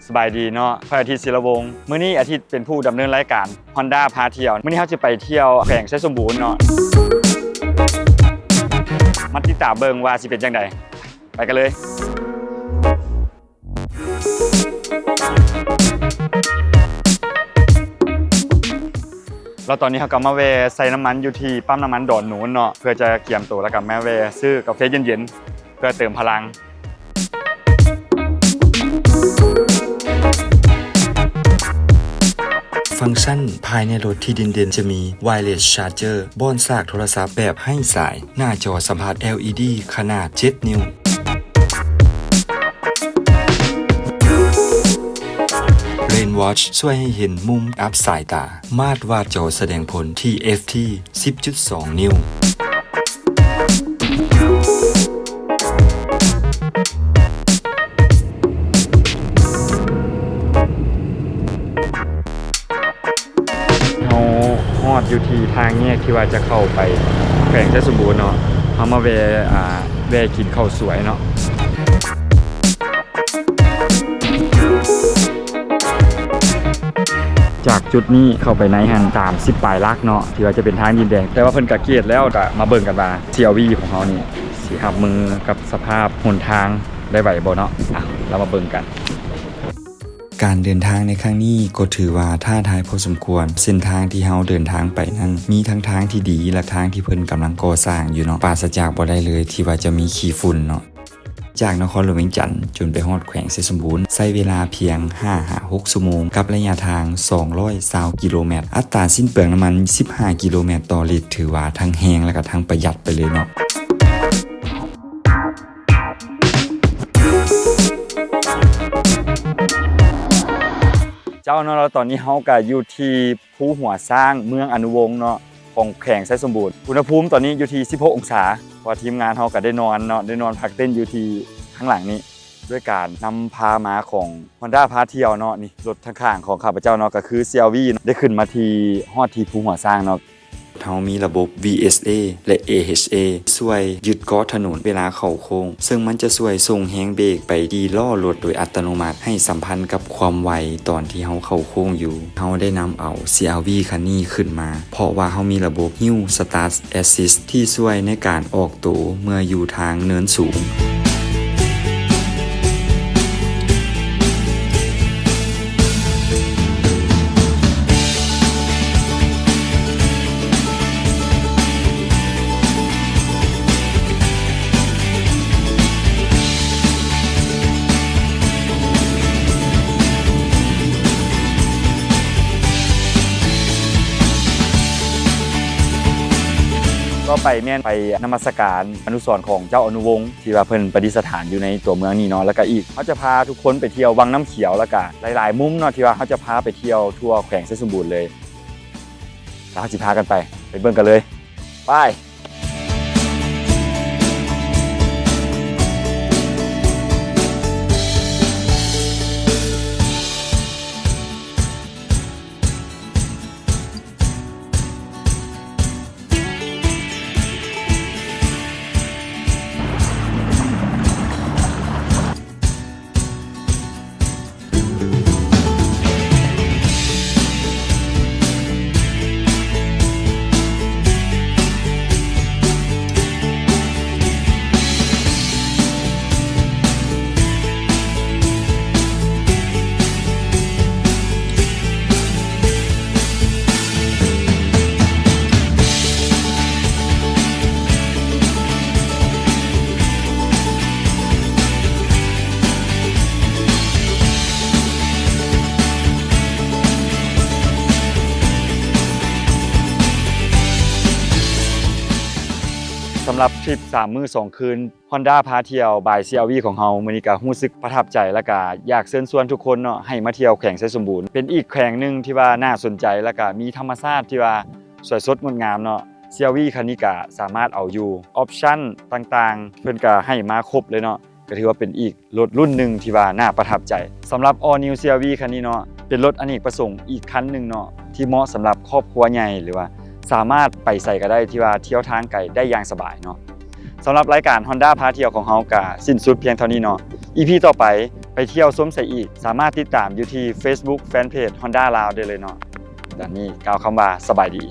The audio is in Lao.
ສະບາຍດີເນາະ ຂ້ອຍອາທິດ ສິລະວົງ. ມື້ນີ້ອາທິດເປັນຜູ້ດຳເນີນລາຍການ Honda ພາທ່ຽວ. ມື້ນີ້ເຮົາຊິໄປທ່ຽວແຂວງໄຊສົມບູນເນາະ. ມາຕິດຕາມເບິ່ງວ່າຊິເປັນຈັ່ງໃດ. ໄປກັນເລີຍ. ແລ້ວຕອນນີ້ເຮົາກໍມາແວ່ໃສ່ນ້ຳມັນຢູ່ທີ່ປ້ຳນ້ຳມັນດອນໂນນເນາະ ເພື່ອຈະກຽມໂຕ ແລ້ວກໍມາແວ່ຊື້ກາເຟເຢັນໆ ເພື່ອເຕີມພະລັງ. ຟັງຊັນພາຍໃນລົດທີ່ເດັ່ນໆ ຈະມີ Wireless Charger ບ່ອນສາກໂທລະສັບແບບໄຮ້ສາຍ, ໜ້າຈໍສຳຜັດ ແອລອີດີ ຂະໜາດເຈັດນິ້ວ, Rain Watch ຊ່ວຍໃຫ້ເຫັນມຸມອັບສາຍຕາ, ມາດວາດຈໍສະແດງຜົນ ທີ ເອັຟ ທີ ສິບຈຸດສອງນິ້ວ. ເຮົາຮອດຢູ່ທີ່ທາງແຍກທີ່ວ່າຈະເຂົ້າໄປແຂວງໄຊສົມບູນເນາະ. ເຮົາມາແວ່ ອ່າ ແວ່ກິນເຂົ້າສວຍເນາະ. ຈາກຈຸດນີ້ເຂົ້າໄປໃນຫັ້ນ ສາມສິບປາຍຫຼັກເນາະ ທີ່ວ່າຈະເປັນທາງດິນແດງ, ແຕ່ວ່າເພິ່ນກະກຽດແລ້ວ. ກະມາເບິ່ງກັນວ່າ ຊີອາຣ໌ວີ ຂອງເຮົານີ້ ຊິຮັບມືກັບສະພາບຫົນທາງໄດ້ໄຫວບໍ່ເນາະ. ອ່ະ ເຮົາມາເບິ່ງກັນ. ການເດີນທາງໃນຄັ້ງນີ້ກໍຖືວ່າທ້າທາຍພໍສົມຄວນ. ເສັ້ນທາງທີ່ເຮົາເດີນທາງໄປນັ້ນ ມີທັງທາງທີ່ດີ ແລະ ທາງທີ່ເພິ່ນກຳລັງກໍ່ສ້າງຢູ່ເນາະ. ປາສະຈາກບໍ່ໄດ້ເລີຍທີ່ວ່າຈະມີຂີ້ຝຸ່ນເນາະ. ຈາກນະຄອນຫຼວງວຽງຈັນຈົນໄປຮອດແຂວງໄຊສົມບູນ ໃຊ້ເວລາພຽງຫ້າຫາຫົກຊົ່ວໂມງ ກັບໄລຍະທາງສອງຮ້ອຍຊາວກິໂລແມັດ. ອັດຕາສິ້ນເປືອງນ້ຳມັນສິບຫ້າກິໂລແມັດຕໍ່ລິດ ຖືວ່າທັງແຮງ ແລະ ກະທັງປະຢັດໄປເລີຍເນາະ. ເຈົ້າເນາະ ແລ້ວຕອນນີ້ເຮົາກະຢູ່ທີ່ພູຫົວຊ້າງ ເມືອງອະນຸວົງເນາະ ຂອງແຂວງໄຊສົມບູນ. ອຸນຫະພູມຕອນນີ້ຢູ່ທີ່ສິບຫົກອົງສາ ເພາະວ່າທີມງານເຮົາກະໄດ້ນອນເນາະ ໄດ້ນອນພັກເຕັນຢູ່ທີ່ຂ້າງຫຼັງນີ້ ດ້ວຍການນຳພາມາຂອງ Honda ພາທ່ຽວເນາະ. ນີ້ລົດທາງຂ້າງຂອງຂ້າພະເຈົ້າເນາະ ກະຄື ຊີອາຣ໌ວີ ໄດ້ຂຶ້ນມາທີ່ ຮອດທີ່ພູຫົວຊ້າງເນາະ. ເຮົາມີລະບົບ ວີເອສເອ ແລະ ເອເອັດເອ ຊ່ວຍຍຶດເກາະຖະໜົນເວລາເຂົ້າໂຄ້ງ, ເຊິ່ງມັນຈະຊ່ວຍສົ່ງແຮງເບກໄປທີ່ລໍ້ລົດໂດຍອັດຕະໂນມັດ ໃຫ້ສຳພັນກັບຄວາມໄວຕອນທີ່ເຮົາເຂົ້າໂຄ້ງຢູ່. ເຮົາໄດ້ນຳເອົາ ຊີອາຣ໌ວີ ຄັນນີ້ຂຶ້ນມາ ເພາະວ່າເຮົາມີລະບົບ Hill Start Assist ທີ່ຊ່ວຍໃນການອອກໂຕເມື່ອຢູ່ທາງເນີນສູງ. ຕໍ່ໄປແມ່ນໄປນະມັດສະການອະນຸສອນຂອງເຈົ້າອະນຸວົງ ທີ່ວ່າເພິ່ນປະດິດສະຖານຢູ່ໃນຕົວເມືອງນີ້ເນາະ. ແລ້ວກະອີກ ເຮົາຈະພາທຸກຄົນໄປທ່ຽວວັງນ້ຳຂຽວ ແລ້ວກະຫຼາຍໆມຸມເນາະ ທີ່ວ່າເຮົາຈະພາໄປທ່ຽວທົ່ວແຂວງໄຊສົມບູນເລີຍ. ແລ້ວເຮົາຊິພາກັນໄປ ໄປເບິ່ງກັນເລີຍ. ໄປ. ສຳລັບທຣິບສາມມື້ສອງຄືນ Honda ພາທ່ຽວ by ຊີອາຣ໌ວີ ຂອງເຮົາ ມື້ນີ້ກະຮູ້ສຶກປະທັບໃຈ ແລະ ກະຢາກເຊີນຊວນທຸກຄົນເນາະ ໃຫ້ມາທ່ຽວແຂວງໄຊສົມບູນ. ເປັນອີກແຂວງໜຶ່ງທີ່ວ່າໜ້າສົນໃຈ ແລະ ກະມີທຳມະຊາດທີ່ວ່າສວຍສົດງົດງາມເນາະ. ຊີອາຣ໌ວີ ຄັນນີ້ກະສາມາດເອົາຢູ່. ອອບຊັນຕ່າງໆ ເພິ່ນກະໃຫ້ມາຄົບເລີຍເນາະ. ກະຖືວ່າເປັນອີກລົດລຸ້ນໜຶ່ງທີ່ວ່າໜ້າປະທັບໃຈ. ສຳລັບ All New ຊີອາຣ໌ວີ ຄັນນີ້ເນາະ ເປັນລົດອະເນກປະສົງອີກຄັນໜຶ່ງເນາະ ທີ່ເໝາະສຳລັບຄອບຄົວໃຫຍ່ ຫຼືວ່າສາມາດໄປໃສກະໄດ້ ທີ່ວ່າທ່ຽວທາງໄກໄດ້ຢ່າງສະບາຍເນາະ. ສຳລັບລາຍການ Honda ພາທ່ຽວຂອງເຮົາກະສິ້ນສຸດພຽງເທົ່ານີ້ເນາະ. ອີພີ ຕໍ່ໄປ ໄປທ່ຽວຊົມໃສອີກ ສາມາດຕິດຕາມຢູ່ທີ່ Facebook Fanpage Honda ລາວ ໄດ້ເລີຍເນາະ. ຕອນນີ້ກ່າວຄຳວ່າສະບາຍດີ.